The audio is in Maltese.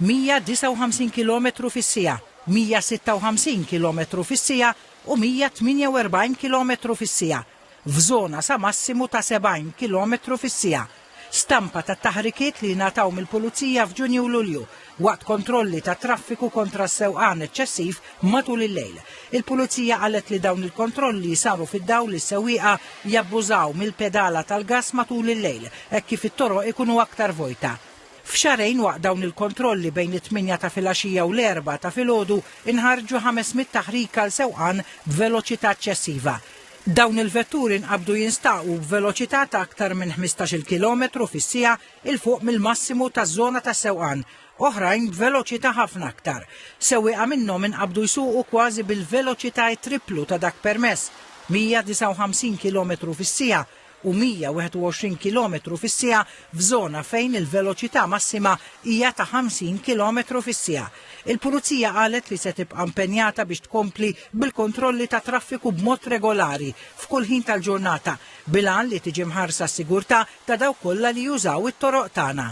159 kilometru fis-siegħa, 156 kilometru fis-siegħa u 148 kilometru fis-siegħa, f'żona sa massimu ta' 70 kilometru fis-siegħa. Stampa tat-taħrikiet li ngħataw mill-Pulizija f'Ġunju u Lulju waqt kontrolli tat-traffiku kontra s-sewqan eċċessiv matul il-lejl. Il-Pulizija qalet li dawn il-kontrolli saru fid-dawl li s-sewwieqa jabbużaw mill-pedala tal-gass matul il-lejl hekk kif it-toroq ikunu aktar vojta. F'xahrejn waqt dawn il-kontrolli bejn it-tmienja ta' filgħaxija u l-erbgħa ta' filgħodu nħarġu 500 taħrika għal sewqan b'veloċità eċċessiva. Dawn il-vetturi nqabdu jinstaqu b'veloċità ta' aktar minn 15-il kilometru fis-siegħa 'il fuq mill-massimu taż-żona tas-sewqan, oħrajn b'veloċità ħafna aktar. Sewwieqa minnhom inqabdu jsuqu kważi bil-veloċità t-tripplu ta' dak permess, 159 kilometru fis-siegħa, u 121 kilometru fis-siegħa f'żona fejn il-veloċità massima hija ta' 50 kilometru fis-siegħa. Il-Pulizija qalet li se tibqa' impenjata biex tkompli bil-kontrolli tat-traffiku b'mod regolari f'kull ħin tal-ġurnata bil-għan li tiġi mħarsa s-sigurtà ta' dawk kollha li jużaw it-toroq tagħna.